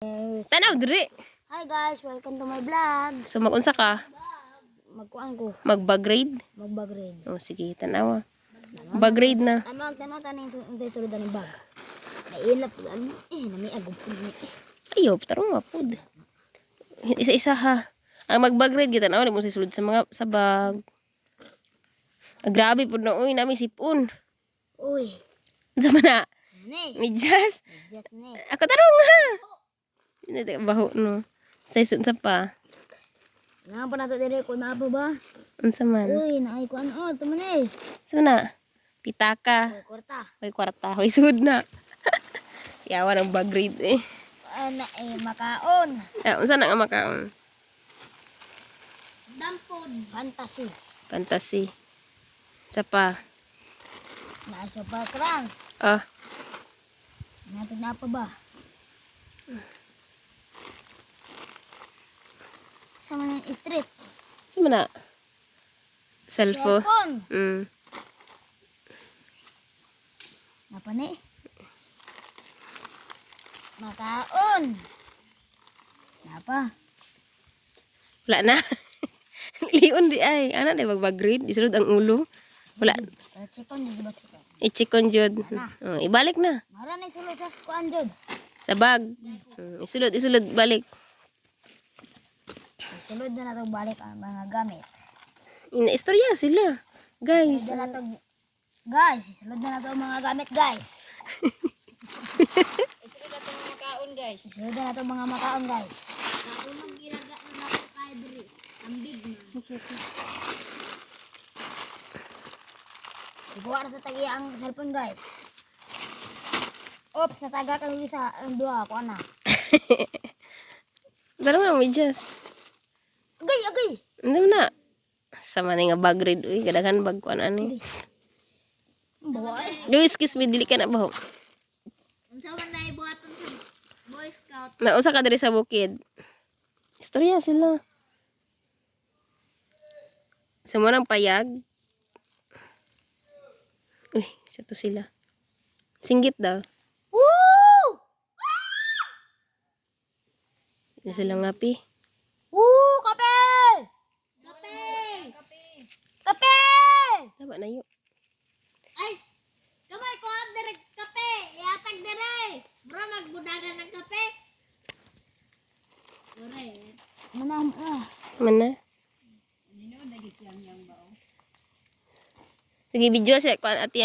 Tanaw diri. Hi guys, welcome to my vlog. So magunsa ka? Magkuan ko, Magbagrade? magbagrade. Oh, sige, tanawa. Bagrade na. Ano ang tanaw taning untay sulod ang bag. Nailap ano eh nami agub ni. Ayo, tarong mapud. Isa-isa ha. Ang magbagrade kita na mo sa sulod sa mga sa bag. Ah, grabe pud na uy, nami sipon. Uy, Unsa man na? ne. Medyas. Just ne. Ako tarong ha. Hindi baho no. Sa isun sa pa. Na pa nato dire ko na pa ba? Unsa man? Uy, naay kuan oh, tuman eh. Unsa man na? Pitaka. Uy, kwarta. Hoy kwarta, hoy sud na. Yawa ng bagrade eh. Ana eh makaon. Ah, unsa na nga makaon? Dampod. Fantasy. Fantasy. Sa pa. Na super crunch. Ah, Nato na pa ba? Sa mga street. Sa man na? Cellphone. Cellphone. Napa ni? Makaon. Napa? Wala na. Lion di ay. Ana di magbagrade. Isulod ang ulo. Wala. Chikon, di ba chikon? I-chikon jud. Oh, ibalik na. Mara na sulod sa kuan jud. Sa bag. Isulod, isulod, balik. Sulod na nato balik ang mga gamit. Inaistorya sila. Guys. Sulod na nato guys, sulod na nato ang mga gamit, guys. Isulod ato mga makaon, guys. Sulod na nato ang mga makaon, guys. Kaunang ginaga na nako tayo diri. Ambig na. Ikuha na sa tagiya ang cellphone, guys. Oops, nataga kang isa, ang duha, kuan na. Dalawa nga medyas. Agay, agay. Ano na? Sa man nga bagrade. Uy, kadaghan bag kuan ani. Boy. Uy, excuse me, dili ka na baho. Unsa man na ibuhaton sa Boy Scout? Nausa ka diri sa bukid. Istorya sila. Sa mo ng payag. Uy, sa to sila. Singgit daw. Woo! Hindi sila ngapi. Woo! Kape! Kape! Kape! Tama na yun. Ay! Kamay ko ang diri kape. Iatag diri. Bro, magbudagan ng kape. Ore. Mana, ah. Mana? Sige, video siya. Kuan ati.